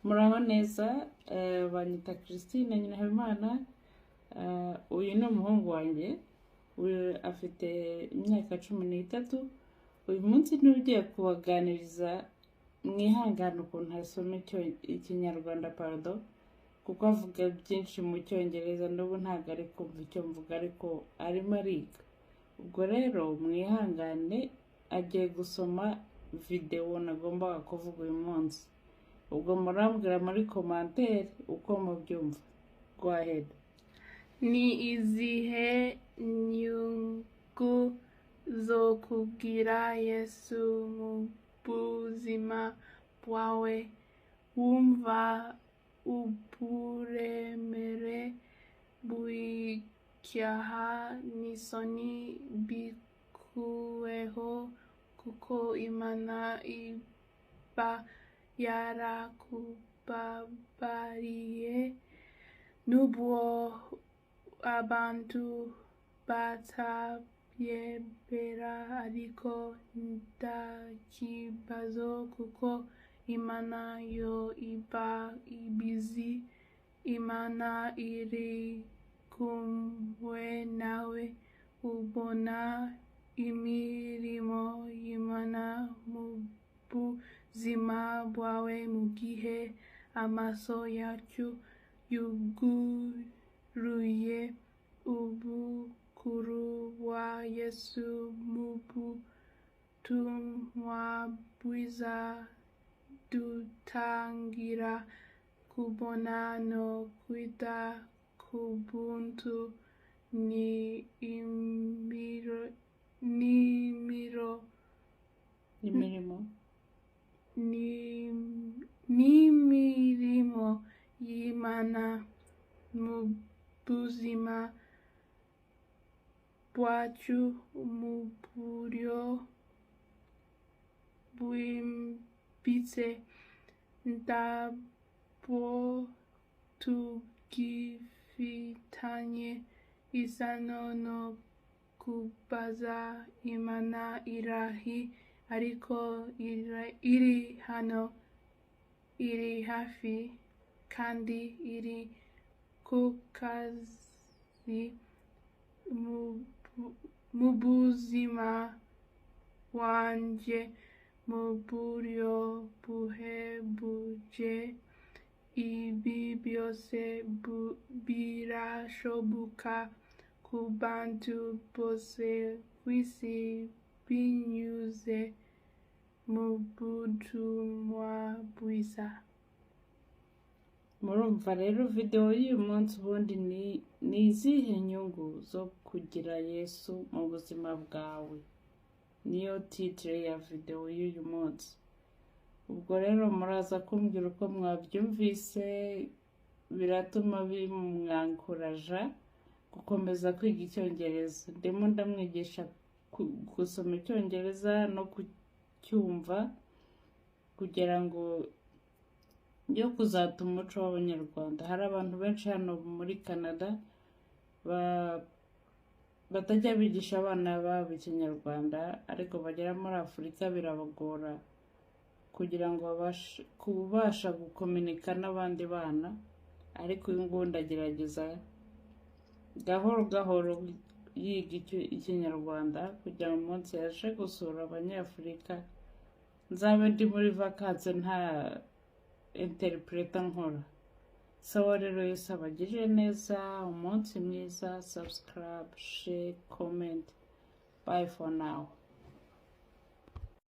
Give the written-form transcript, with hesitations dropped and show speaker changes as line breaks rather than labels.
Muraho neza, banyita Christine Nyirahabimana. Uyu ni umuhungu wanjye, uyu afite imyaka 13. Uyu munsi niwe ugiye kubaganiriza. Mwihangane ukuntu asoma Ikinyarwanda, pardon, kuko avuga byinshi mu Cyongereza. N'ubu ntabwo ari kumva icyo mvuga, ariko arimo ariga. Ubwo rero mwihangane, agiye gusoma videwo nagombaga kuvuga uyu munsi. Ubwo murambwira muri commentaire uko mubyumva. Go ahead.
Ni izihe nyungu zo kugira Yesu mu buzima bwawe? Wumva uburemere bw'icyaha n'isoni bikuweho, kuko Imana iba yarakubabariye, nubwo abantu batabyemera, ariko ntakibazo kuko Imana yo iba ibizi. Imana iri kumwe nawe, ubona imirimo y'Imana mu buzima bwawe. Mu gihe amaso yacu yuguruye ubukuru bwa Yesu mu butumwa bwiza, dutangira kubona no kwita ku buntu n'imiro
Imirimo.
N'imirimo y'Imana mu buzima bwacu mu buryo bwimbitse. Ntabwo tugifitanye isano no kubaza "Imana irahe?", ariko iri hano, iri hafi, kandi iri ku kazi mu buzima bwanjye mu buryo buhebuje. Ibi byose birashoboka ku bantu bose kw'isi binyuze mu butumwa bwiza.
Murumva rero, videwo y'uyu munsi ubundi ni izihe nyungu zo kugira Yesu mu buzima bwawe? Niyo titre ya videwo y'uyu munsi. Ubwo rero muraza kumbwira uko mwabyumvise. Biratuma bimwankuraja gukomeza kwiga Icyongereza. Ndimo ndamwigisha gusoma Icyongereza no kucyumva kugira ngo yo kuzata umuco w'Abanyarwanda. Hari abantu benshi hano muri Canada batajya bigisha abana babo Ikinyarwanda, ariko bagera muri Afurika birabagora kugira ngo babashe kubasha gukominika n'abandi bana. Ariko uyu nguyu ndagerageza gahoro gahoro yiga Ikinyarwanda kugira ngo umunsi yaje gusura Abanyafurika nzabe ndi muri vacances, nta interpreter nkora. Sawa rero, Yesu abagirire neza, umunsi mwiza. Subscribe, share, comment. Bye for now.